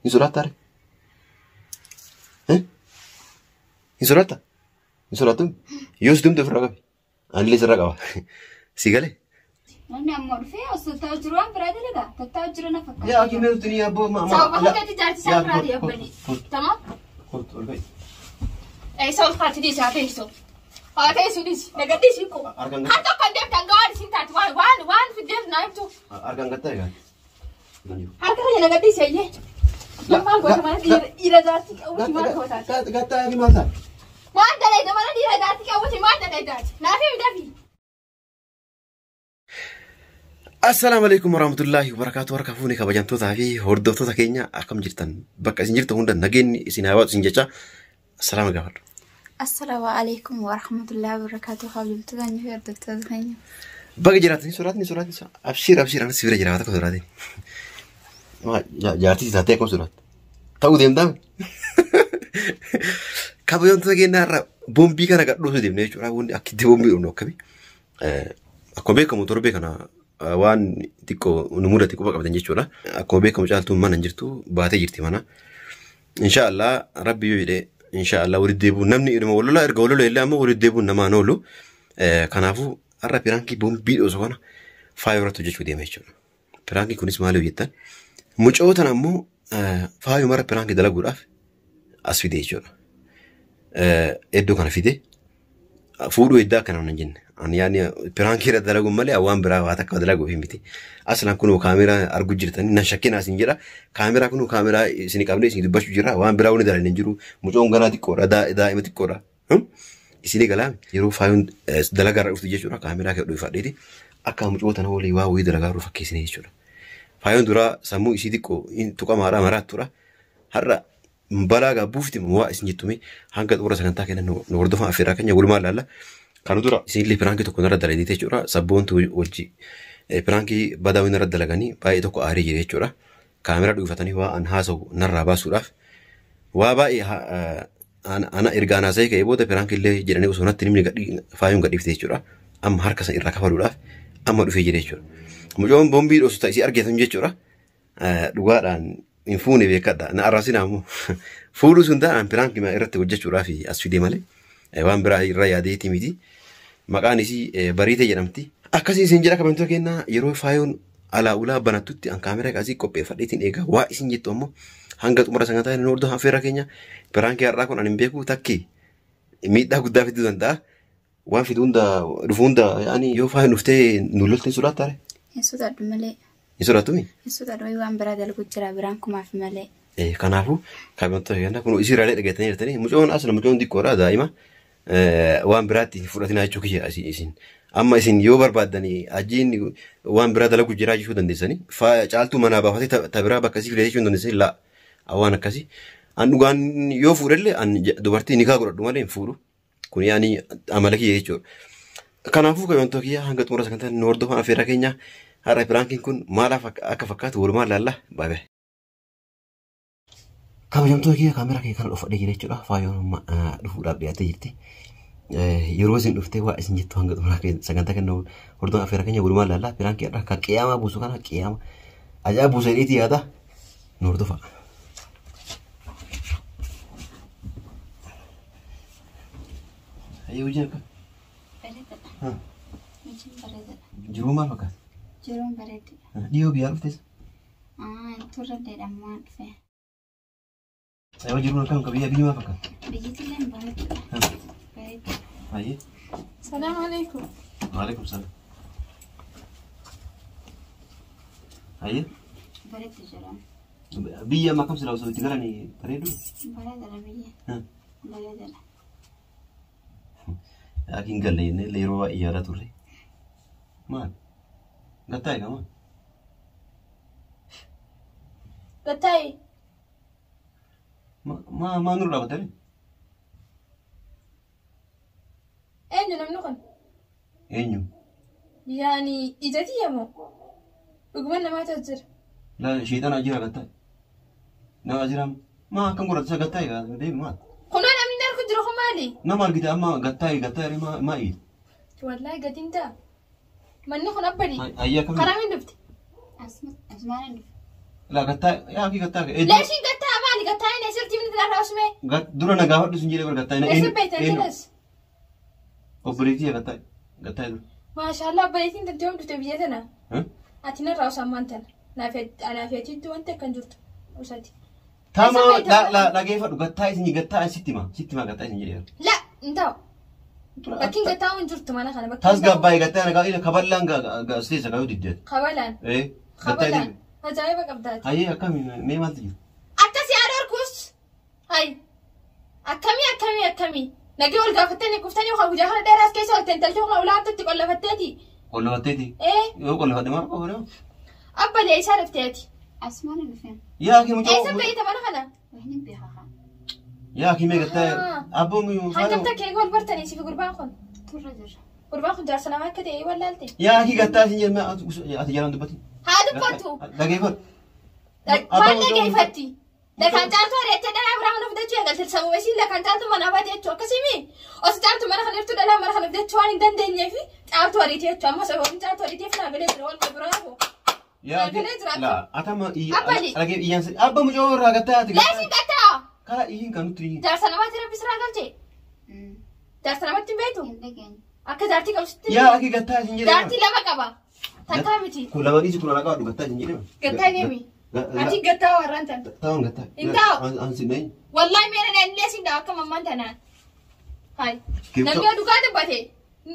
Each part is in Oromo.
Hin sodaattaa ree? Hin sodaattaa? Hin sodaattu? Yoo si tumte ofirraa qabi. Anillee sirraa qaba. Si galee? Namni amma dhufee osoo taa'u jiru waan biraa dalagaa. Tattaa'u jiru na fakkaata. Yaa akii meetu ni abboo ma Sababa kanatti jaarti isaa biraa deebbani. Tamam? Kottu ol ba'i. Eessa ol kaati dhiisi haa teessu. Haa teessu dhiisi. Nagadhi isii koo. Harkaan Har tokko hin deemtan gawaan isin taati waan waan waan fiddeef naa himtu. Harkaan gattaa egaa. Harka keenya nagadhi isii ayyee. Maal goota mana dhiira jaartii qabuuti maal gootaati? Gattaa yaaki maal ta'a? Waan dalayda mana dhiira jaartii qabuuti maal dalaydaati? Naaf himi dafii. Assalaamu alaikum warahmatullahi wabarakatuh. Harka fuune kabajamtootaa fi hordoftoota keenya akkam jirtan? Bakka isin jirtan hunda nageenyi isin haa baatu isin jecha assalaama gaafadhu. Assalaamu alaikum warahmatullahi wabarakatuh. Kabajamtoota keenya fi hordoftoota keenya. Baga jiraatanii sodaatni sodaatni abshiir abshiir anas bira jiraata akka sodaatin. Jaartii taatee akkam sodaatta? Ta'uu deemtaa? Kabajamtoota keenya irra boombii kana gadhuusu deemne jechuudha. Wanti akka itti boombii dhumnu akkami? Akkuma beekamu torbee kana waan xiqqoo nu mudate quba qabdan jechuudha. Akkuma beekamu Caaltuun mana hin jirtu baatee jirti mana. Inshaallah rabbi yoo jedhe inshaallah walitti deebi'uun namni ilma wal lola erga wal lola illee ammoo walitti deebi'uun namaan oolu. Kanaafuu har'a piraankii boombii dhoosu kana faayoo irratti hojjechuu deema jechuudha. Piraankiin kunis maal hojjettan? Mucoo tana ammoo faayoo mara piraankii dalaguudhaaf as fide jechuudha. Iddoo kana fide fuudhuu eddaa akkana hin jenne. Ani yaani piraankii irra dalaguun malee waan biraa waa takka dalaguuf hin miti. Aslaan kunoo kaameraa argu jirtanii nan shakkinaa isin jedha. Kaameraa kunoo kaameraa isin qabnee isin dubbachuu jira. Waan biraa wani dalan hin jiru. Mucoon ganaa xiqqoodha daa'ima xiqqoodha. Isinii galaame yeroo faayoon dalagaa irra dhuftu jechuudha. Kaameraa kee dhuunfadheeti akka mucoo tana walii waa wayii dalagaa jiru fakkeessine jechuudha. Faayoon duraa sammuu isii xiqqoo tuqamaadha maraattuudha. Har'a balaa gaa buufti waa isin jettume hanga xumura sagantaa kennan nu hordofaa affeeraa keenya walumaa ilaalla. Kana dura isinillee piraankii tokko narra dalaganii jechuudha. Sabboontu wajji piraankii badaa wayii narra dalaganii baay'ee tokko aarii jira jechuudha. Kaameraa dhuunfatanii waa an haasa'u narraa baasuudhaaf waa baay'ee ana erga an haasa'ee ka'ee booda piraankii illee jedhanii osoo natti himni faayoon gadhiifte jechuudha. Amma harka san irraa kafaluudhaaf amma dhufee jira jechuudha. Mucoon boombii dhoosu ta'e isii argatan jechuudha. Dhugaadhaan hin fuune beekadha. Na arrabsinaa ammoo. Fuudhuu sun ta'an piraankii irratti hojjechuudhaaf as fide malee waan biraa irra yaadeetii miti. Maqaan isii Bariitee jedhamti. Akkasii isin jedha kabajamtoota keenya yeroo faayoon alaa ulaa banattutti an kaameraa qasii qopheeffadheetiin eegaa waa isin jettu ammoo hanga xumura sagantaa inni hordofaa affeerra keenya piraankii har'aa kun ani hin beeku takki miidhaa guddaa fiduu danda'a. Waan fidu hunda dhufu hunda yaani yoo faayoon dhuftee nu lolte hin sodaattaa ree? Hin sodaadhu malee. Hin sodaattuu? Hin sodaadhu waan biraa dalagu jira biraan kumaaf malee. Kanaafuu kabajamtoota keenya kun isii irraalee dhageettanii jirtanii mucoon asla mucoon xiqqoodha daa'ima waan biraatti hin fudhatinaa jechuu kiyya isin. Amma isin yoo barbaaddanii ajiin waan biraa dalagu jiraa jechuu dandeessanii Caaltuu manaa baafatee ta biraa bakka isii filatee jechuu dandeessanii laa waan akkasii. An dhugaan yoo fuudhellee an dubartii nikaa godhadhu malee hin fuudhu. Kun yaani amala kiyya jechuudha. Kanaafuu kabajamtoota kiyya hanga xumura sagantaa nu hordofaa affeerraa keenya har'a piraankiin kun maal akka fakkaatu walumaan ilaalla. Baay'ee. Kabajamtoota kiyya kaameraa kiyya kana dhufadhee jira jechuudha. Faayoon amma dhufuudhaaf dhiyaatee jirti. Yeroo isin dhuftee waa isin jettu hanga xumura sagantaa kennu hordofaa affeerraa keenya walumaan ilaalla. Piraankii har'a kan qiyaamaa buusu kana qiyaama ajaa'iba buusa jedheetii yaada nu hordofaa. Ayyee hojii akka? Bareedaadha. Hojiin bareedaadha. Jiruu maal fakkaata? Jiruun bareedaadha. Dhiyoo biyyaa dhuftes? Turre dhammaan dhufe. Ayyoo jiruun akkam ka biyya biyyi maal fakkaata? Biyyittillee bareedaadha. Bareedaadha. Ayyee. Salaam alaikum. Waalaikum salaam. Ayyee. Bareeddu jedhama. Biyya amma akkam silaa osoo itti galanii bareedu? Bareedaadha biyya. Bareedaadha. Akka hin galle jennee illee yeroo baay'ee yaadaa turre. Maal? Gattaa egaa maal? Gattaa'i. Maa maa nurra dhaabattanii? Eenyu namni kun? Eenyu? Yaani ija tiyya moo? Dhuguma namaatu as jira. Laa sheexana jira gattaa. Nama jira maa akkam godhatu isa gattaa egaa deemi maal? Kunoo namni inni argu jiru kun maali? Nama argite amma gattaa gattaa maa maa iyyita? Wallaahi gatiin ta'a. Manni kun abbali. Ayyaa akkamii? Karaa min dhufte? Asumaan hin dhufe. Laa gattaa yaa akii gattaa. Leeshiin gattaa. usmee. Dura na gaafadhu sin jedhee bar gattaa. Eessa beektan jedhas? Obboleettii gattaa. Gattaa dura. Maashaallah obboleettiin tantee yoom dhufte biyya tana? Ati narraa usammaan tana. Anaaf atiitti wanti akkan jirtu usati. Tama dhageeffadhu gattaa isin gattaa sitti hima. Sitti hima gattaa isin jedhee. La hin ta'u. Bakki gattaa hin jirtu mana kana. Tasgabbaa'ee gattaa na kaballaan gaazexeessa kaayuu diddeet. Kabalaan. Kabalaan. Ajaa'iba qabdaati. Hayyee akkami mee maaltu jiru? Akkasii haadha harkuus. Hayi. Akkamii akkamii akkamii. Nagee ol gaafattanii kuftanii yookaan guyyaa kana dheeraas keessa ol tentaltee yookaan ulaamtutti qollafatteeti. Qollafatteeti? Yoo qollafadhe maal qofa? Abbalee isaa dhufteeti. Asumaan hin dhufeen. Yaa kee mucaa. Eessa beeyta mana kana? Wayni beekaa. Yaa kee mee gattaa abboon. Hangam takkee wal bartanii sifi gurbaan kun? Turre jira. Gurbaan kun jaarsa namaa akka ta'e wallaalte. Yaa kee gattaa isin jedhame ati jalaan dubbatin. Haa dubbatu. Dhageeffadhu. Maal dhageeffatti? Lakaan caaltuu ari'attee dhalaa biraa mana fudhachuu eegalte sababa isiin lakaan caaltuu manaa baate jechuu akkasimi osoo caaltuu mana kana jirtu dhalaa mana kana fudhachuu waan hin dandeenyeef caaltuu ari'ite jechuu amma sababni caaltuu ari'iteef naa galee jira wal bravo. Yaa la atama dhagee iyyaan abba mucaa irraa gattaa ati gattaa. Leesin gattaa. Karaa iyyiin kan nutti iyyiin. Jaarsa namaatti rabbi siraa galche. Jaarsa namaatti hin beektu. Akka jaartii qabsitti. Yaa akki gattaa isin jedhama. Jaartii lama qaba. Takkaa miti. Kun lama dhiisi kun alaqaa gattaa isin jedhama. Gattaa deemi. Ati gattaa warraan tan. Ta'uun gattaa. Hin ta'u. Ansi neenyu. Wallahi meera illee sin dha'a akka mammaan tanaan. Hai. Namni dhugaa dubbate.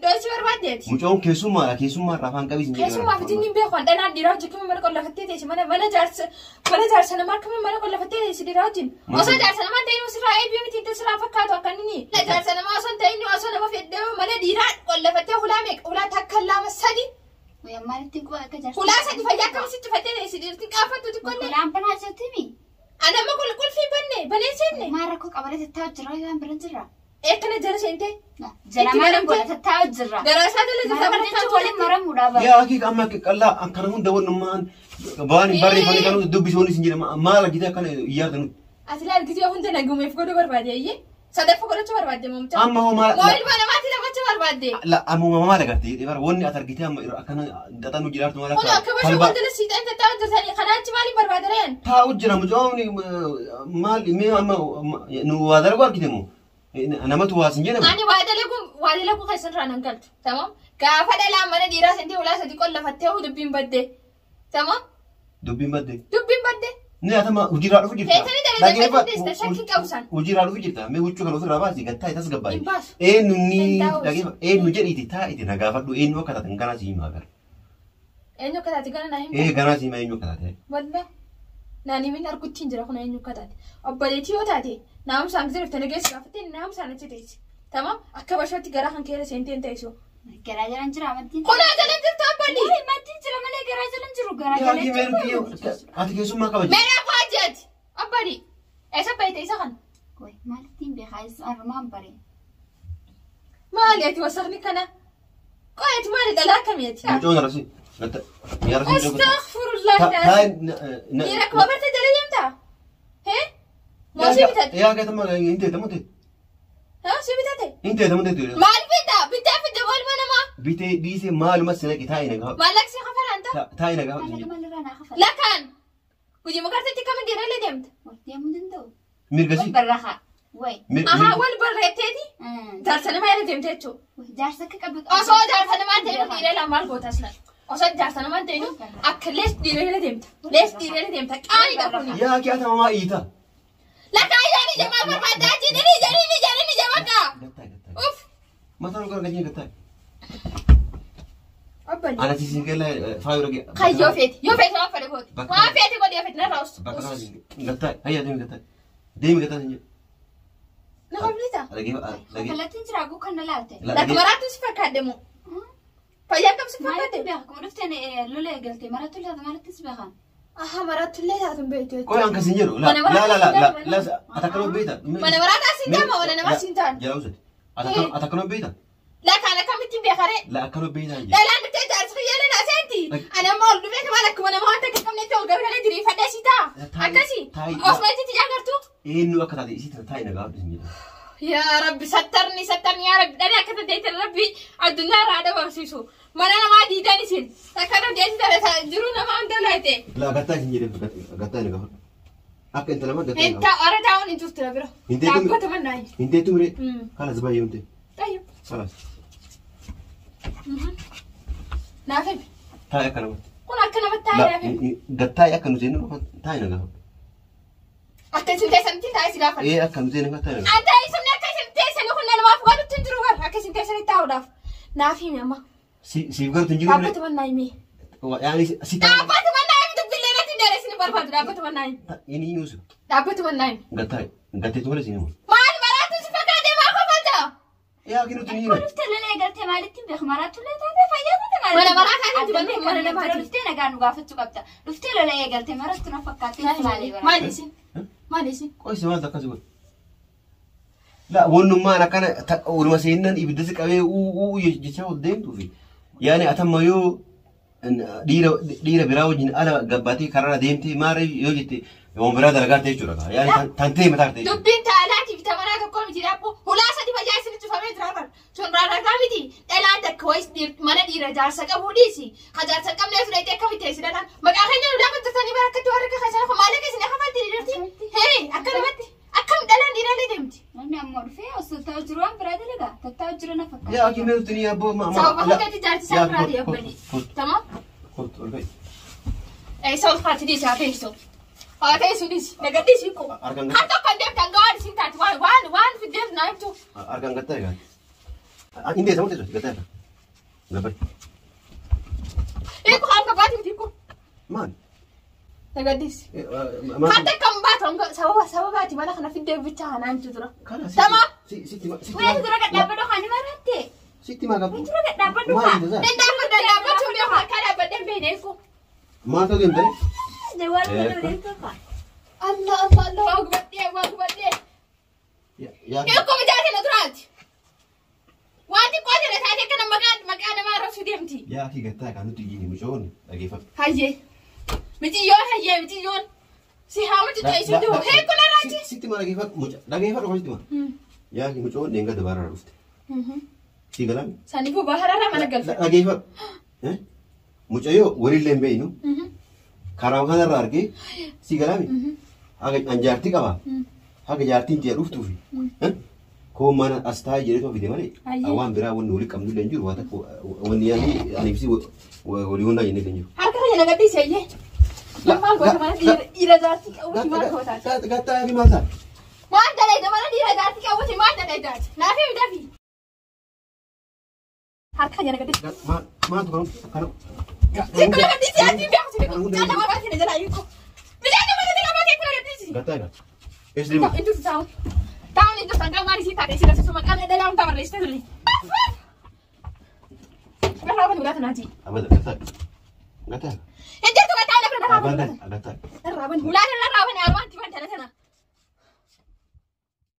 Dhoosii barbaaddeeti. Mucaan keessummaadha keessummaarraa afaan qabii isin jedhama. Keessummaa fi inni beeku dhalaan dhiiraa hojii akkamiin mana qollafattee teessi mana jaarsa namaa akkamiin mana qollafattee teessi dhiiraa wajjin. Osoo jaarsa namaa ta'in sirraa eebii miti inta sirraa fakkaatu akka inni. Jaarsa namaa osoo hin ta'in osoo nama fedhee mana dhiiraa qollafattee hulaa meeqa hulaa takka lama sadi. Maalitti quba akka jaarsa. Hulaa sadi fayyaa akkamitti cufattee teessi dhiirtiin qaafattu xiqqoonne. Hulaan banaa jirtimi. Ana amma qulqulfii banne banee seenne. Maal rakkoo qabalee tattaa'u jira isaan bira jira. Ekkana jala seente. Jala maal godha tattaa'u jira. Garaa isaa jala jirta mana jechuun waliin maramuudha bara. Yaa akii amma qallaa akkana hunda wannummaan waan hin barreeffamne kan dubbisuun isin jedhama maal argite akkana iyyaata nuti. Ati laal gisee hunda nagumeef godhuu barbaade ayyee. Sadaffaa godhachuu barbaadde moomcha. Amma hoo maal. Moo ilma namaatti taphachuu barbaadde. La amma maal agartee bara wanni ati argite amma akkana xaxanuu jiraatu maal akka. Kun akka bashoo wanta siixan tattaa'u jirtanii kanaa achi maaliin barbaade reen? Taa'u jira mucaan maal mee amma nu waa dalagu argite moo? Namatu waa sin jedhama. Ani waa dalagu keessan irraa nan galchu. Tamam. Gaafa dhalaan mana dhiiraa seentee ulaa sadii qollafattee dubbiin badde. Tamam. Dubbiin badde. Dubbiin badde. Ni atama hojiirraa dhufu jirta. Feetanii dalagaa shakkii qabu san. Hojiirraa dhufu jirta. Mee huccuu kana ofirraa baasi gattaa itti tasgabbaa'e. Eenyu ni dhageeffa eenyu jedhiiti taa'ite na gaafadhu eenyu akka taate ganaa si himaa gara. Eenyu akka taate ganaa naa hima. Ee ganaa si hima eenyu akka taate. Walla naan himin argutti hin jira kun eenyu akka taate. Obboleettii yoo taate naamusaan gisee dhuftee nageessi gaafattee naamusaan achi teessi. Tamam akka bashootti garaa kan keessa seentee hin teessu. Garaa jalaan jira amantiin. Kunaa jalaan jirtu abbalii. Amantiin jira malee garaa jalaan jiru garaa jalaan jiru. Ati keessummaa kabaji. Meeraa faajeeti abbalii. Eessa baay'ate isa kana? Maalittiin beekaa armaan bare. Maali ati wasaqni kana? Qoy ati maali dhalaa akkamii ati? Mucaan arasi. Astaghfirullah. Dhiira akkuma barte jala deemtaa? Hee? Moo si bitate? Yaa gaatama hin teetamu ta'e. Haa si bitate? Hin teetamu ta'e. Maal bitaa? Bitee fidde walma namaa. Bitee dhiisee maaluma sinaqi taa'i nagaa. Maallaqsi kafalaan ta'a? Taa'i nagaa. Lakaan. Gujii mukarteetti kam dhiira illee deemta? Deemuu danda'u. Mirgasi. Wal barraqa. Wayi. Ahaa wal barreetteeti. Jaarsa namaa irra deemte jechuudha. Jaarsa akka qabu. Osoo jaarsa namaa ta'e dhiira illee maal gootas lan? Osoo jaarsa namaa ta'e akka lees dhiira illee deemta. Lees dhiira illee deemta. Qaaniidha kuni. Yaa kee ati mamaa iita. Lakaan yaani jamaa barbaadaa jedhanii jedhanii jedhanii jamaa kaa. Uff. Mataan gara gajjii gattaa. Abbali. Ana sisin kella faayu rage. Kayyoo feeti. Yoo feeti waan fedhe gooti. Waan feeti godhi yoo feeti narraa ustu. Bakka kana gattaa. Hayya deemi gattaa. Deemi gattaa sin jedhe. Na qablita. Kallattiin jira guu kan na laalte. Lakka maraatu si fakkaadde moo? Fayyaa kam si fakkaadde? Maalitti beeka? Kuma dhufteen lola eegalte maraatu laata maalitti si beeka? Aha maraatu illee taatu hin beektu. Qoy an kasin jedhu. La la la la la ati akkana beekta. Mana maraataa siin taama mana namaa siin taana. Jala usati. Ati akkana beekta. Lakaan akkamittiin beekaree? La akkana beekta. Dhalaan dhuftee jaarsa fayyadee naa seenti. Ani amma ol dhufee maal akkuma nama waan takka qabnetti ol garagalee diriirfadhee si ta'a. Akkasi. Osuma itti jaagartu. Eenyu akka taate isii taa'i nagaa hin jedhu. Yaa Rabbi sattarni sattarni yaa Rabbi dhalee akka taate Rabbi addunyaa irraa dhabamsiisu. Mana namaa diidan isin. Takka dandeessi dhala jiru nama hunda laate. La gattaa isin jedhee gattaa nagaa. Akka intala maa gattaa. Hin taa'u ara taa'uun hin jirtu na bira. Hin teetu. Dhaabbata mannaa. Hin teetu miree. Kalas baay'ee hin teetu. Tayyib. Kalas. Naaf himi. Taa'e akka namatti. Kun akka namatti taa'e naaf himi. Gattaa'e akka nu seennu taa'e na gaafa. Akka isin teessanitti taa'e si gaafa. Ee akka nu seennu taa'e na gaafa. An taa'e isin akka isin teessanii kun namaaf galutti hin jiru bara akka isin teessanitti taa'uudhaaf. Naaf himi amma. Siif galutti hin jiru. Dhaabbata mannaa himi. Yaani si taa'e. Dhaabbata mannaa himi dubbillee natti hin dheeressin barbaadu dhaabbata mannaa himi. Inni yuusu. Dhaabbata mannaa himi. Gattaa'e. Gatteetu malee siin himu. Maal maraatu si fakkaatee maa kofalta? Yaa kinuutu ni hima. Dhuftee lola eegaltee maalitti hin beeku maraatu illee taatee fayyaa taate maalitti. Mana maraa taatee bantu mana namaati. Dhuftee nagaa nu gaafachuu qabda. Dhuftee lola eegaltee maraatu na fakkaatee maali bara. Maali isin? Maali isin? Qoysi maaltu akkas godhe? La wannummaan akkana waluma seennan ibidda si qabee uu jechaa ol deemtuufi. Yaani atamma yoo dhiira biraa wajjin ala gabbaatee karaarra deemtee maara yoo jette waan biraa dalagaarte jechuudha. Yaani tantee mataa jechuudha. Dubbiin taalaatiif tamanaa tokko miti dhaabbu. Hulaa sadi fayyaa isin cufamee jira bara. Sun raarragaa miti. Dhalaan takka wayis mana dhiira jaarsa qabuu dhiisi. Ka jaarsa hin qabnee fudhatee akka bitee si dhalaan. Maqaa keenya nu gaafa jirtanii bara akkatti warra akka keessan maallaqa isin akka falti dhiirti. Hee akka namatti akkam dhalaan dhiiraalee deemti. Namni ammoo dhufee osoo taa'u jiru waan biraa dalagaa tattaa'u jiru na fakkaata. Yaa akii meetu ni abboo ma. Sababa hojjetti jaarsi isaa biraa deebbani. Tamam. Kottu ol ba'i. Eessa ol kaati dhiisi haa teessu. Haa teessu dhiisi. Nagadhiisi hiikoo. Argan Kan tokko hin deemtan gawaan isin taati waan waan waan fiddeef naa himtu. Argan gattaa egaa. Inni teessa moo teessu gattaa egaa. Gabbai. Hiikoo harka baati miti hiikoo. Maal? Nagadhiisi. Kan takka hin baatu sababa sababaati mana kana fiddeef bichaa kanaa himtu dura. Kana Tamam. sitti Wayii dura gad dhaabbadhu kan maratte. sitti maa qabu. Dura gad dhaabbadhu Maal kaa. jecha? Dandaabbadha dhaabbachuu beeku akka dhaabbadheen beekne hiikoo. Maal ta'uu deemtee? Jawaar mana deemtu kaa. Allah Allah Allah waa gubadhee waa gubadhee. Yaa Hiikoo mijaate na duraati. Waan xiqqoo jala taatee akkana maqaa maqaa namaa arrabsuu deemti. Yaa akii gattaa kan nuti iyyini mucoon dhageeffatu. Hayyee. Miciyyoon hayyee miciyyoon. Si haa muci ta'e jiru. Hiikoo narraati. Sitti maa dhageeffatu muca dhageeffatu qofa sitti maa. Yaa akii mucoon dheengadda baarraa dhufte. Sii galaami. Saniifuu bahararraa mana galfa. Dhageeffatu. Mucayyoo walillee hin beeynu. Karaa kanarraa argee sii galaami. Haga an jaartii qaba. Haga jaartiin jee dhuftuufi. Koo mana as taa'ee jedhee fide malee. Waan biraa wanni walii qabnu illee hin jiru. Waa takka wanni yaani aniif si walii honnaa jennee hin jiru. Harka keenya nagadhiisi hayyee. Maal goota mana dhiira jaartii qabuuti maal gootaati? Gattaa fi maal ta'a? Maal dalayda mana dhiira jaartii qabuuti maal dalaydaati? Naaf himi dafi. Harka keenya nagadhiisi. Maaltu kana kana. Hiikoo nagadhiisi ati beeku si beeku. Caalaa barbaade na jalaa hiikoo. Mijaajila mana jala baatee hiikoo nagadhiisi. Gattaa egaa. Eessa deemu? Intu taa'u. Taa'uun intu sangaa maal isii taate isii garsiisu maqaan dhalaa hundaa barreessite tuli. Barraa bani ulaa tanaati. Abada gattaa. Gattaa. Hin jirtu gattaa lafa dharraa bani. Abada gattaa. Dharraa bani ulaa dharraa bani armaan tiban tana tana.